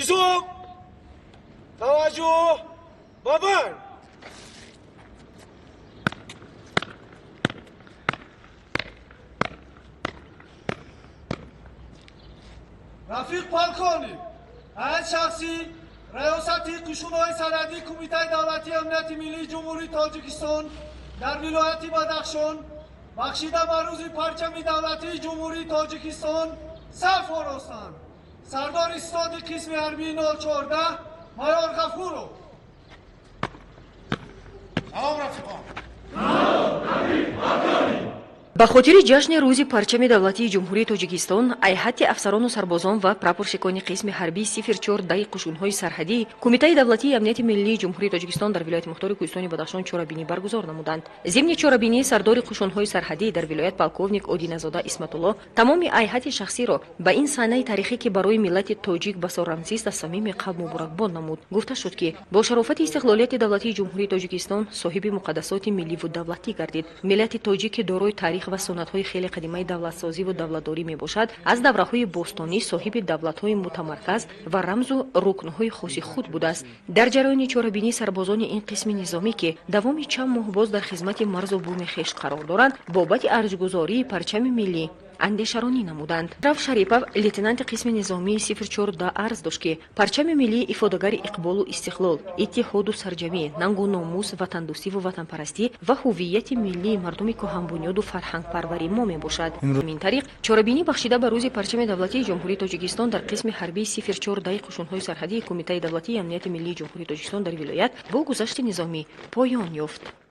Низом, таваҷҷӯҳ ба бар. Рафиқ полковник, ҳайати шахсӣ раёсати қушунҳои сарҳадии Кумитаи давлатии амнияти миллии Ҷумҳурии Тоҷикистон дар вилояти Бадахшон бахшида ба рӯзи парчами давлатии Ҷумҳурии Тоҷикистон саф оростанд. Сардори истоди қисми ҳарбии 014 майор Ғафуров. Салом, рафиқон! Салом, рафиқ полковник! Ба хотири ҷашни рӯзи парчами давлатии Ҷумҳурии Тоҷикистон айҳати афсарону сарбозон ва прапорщикони қисми ҳарбии 04 даи қушунҳои сарҳадии Кумитаи давлатии амнияти миллии Ҷумҳурии Тоҷикистон дар вилояти мухтори Кӯҳистони Бадахшон чорабинӣ баргузор намуданд. Зимни чорабинӣ сардори қушунҳои сарҳадӣ дар вилоят полковник Одиназода Исматулло тамоми айҳати шахсиро ба ин саҳнаи тарихӣ, ки барои миллати тоҷик басо рамзист, аз самими қалб муборакбод намуд. Гуфта шуд, ки бо шарофати истиқлолияти давлатии Ҷумҳурии Тоҷикистон соҳиби муқаддасоти милливу давлатӣ гардид. Миллати тоҷик, ки дорои таърих ва суннатҳои хеле қадимаи давлатсозиву давлатдорӣ мебошад, аз давраҳои бостонӣ соҳиби давлатҳои мутамарказ ва рамзу рукнҳои хоси худ будааст. Дар ҷараёни чорабинӣ сарбозони ин қисми низомӣ, ки давоми чанд моҳ боз дар хизмати марзу буми хеш қарор доранд, бобати арҷгузории парчами миллӣ андешаронӣ намуданд. Раф Шарипов, лейтенанти қисми низомии 04 да, арз дошт, ки парчами миллӣ ифодагари иқболу истиқлол, иттиҳоду сарҷамӣ, нангу номус, ватандӯстиву ватанпарастӣ ва ҳуввияти миллии мардуми кӯҳанбунёду фарҳангпарвари мо мебошад. Ин тариқ чорабинӣ бахшида ба рӯзи парчами давлатии Ҷумҳурии Тоҷикистон дар қисми ҳарбии 04 даи қушунҳои сарҳадии Кумитаи давлатии амнияти миллии Ҷумҳурии Тоҷикистон дар вилоят бо гузашти низомӣ поён ёфт.